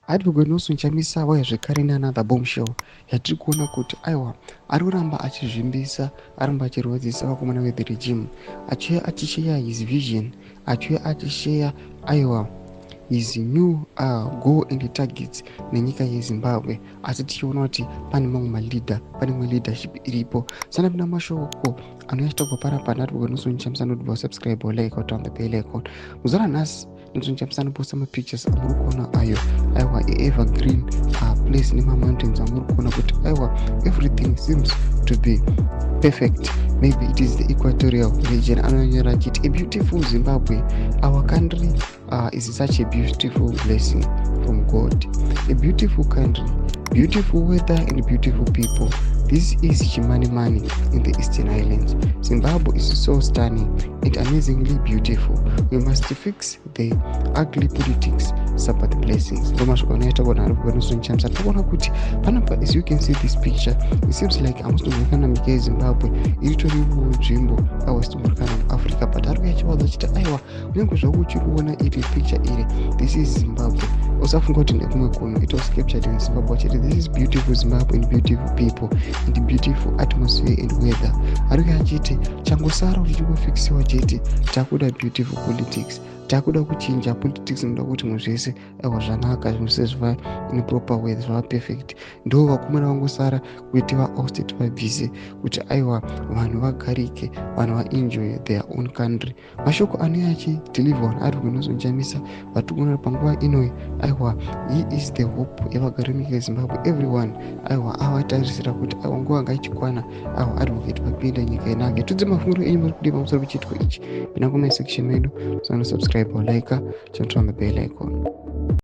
Advocate Nelson Chamisa vauya zvekare neanother bombshell yatiri kuona kuti aiwa, ari kuramba achizvimbisa, aramba achirwadzisa vakomana vethe regime, achiuya achisheya his vision, achiuya achisheya aiwa his new goal and targets nenyika yeZimbabwe. Asi tichiona kuti pane mamwe maleader, pane imwe leadership iripo. Sanapinda mashoko anouya achitaurwa panapa naAdvocate Nelson Chamisa, notibva subscribe, like, turn the bell icon. Muzuva ranhasi Nelson Chamisa anoposta mapictures amuri kuona ayo, aiwa, eevergreen place nemamountains amuri kuona kuti aiwa, everything seems to be perfect. Maybe it is the equatorial region. Anonyora achiti, "A beautiful Zimbabwe. Our country is such a beautiful blessing from God. A beautiful country, beautiful weather and beautiful people. This is Chimanimani in the Eastern Highlands. Zimbabwe is so stunning and amazingly beautiful. We must fix the ugly politics." Sabbath blessings. Ndo mashoko anoita kuona ari kuNelson Chamisa. Tikuona kuti panapa, as you can see this picture, it seems like hamusitombori nyika yeZimbabwe, iritoriwo nzvimbo aiwa sitombori kana muAfrica, but ari kuyachivaudza achiti aiwa, kunyange zvako uchiri kuona iri picture iri, this is Zimbabwe. Usafunga kuti ndekumwe kuno. It was captured in Zimbabwe. Achiti, "This is beautiful Zimbabwe and beautiful people and beautiful atmosphere and weather." Ari kuya achiti changosara kuti chingofixiwa chete, takuda beautiful politics, takuda kuchinja politics. Inoda kuti zvinhu zvese aiwa zvanaka, zvinhu zvese zviva in proper way, zvava perfect. Ndo vakomana vangosara kuti vaousted, vabvise, kuti aiwa, vanhu vagarike, vanhu vaenjoy their own country. Mashoko anouya achideliverwa ari Nelson Chamisa vatiri kuona panguva inoi. Aiwa, he is the hope yevagari venyika yeZimbabwe. Everyone aiwa avatarisira kuti aiwa, nguva ngaichikwana, aiwa, advocate vapinda, nyika inake. Tudze mafungiro enyu muri kudii pamusoro pechiitiko ichi? Pinda comment section medu, so subscribe or like, turn on the bell icon.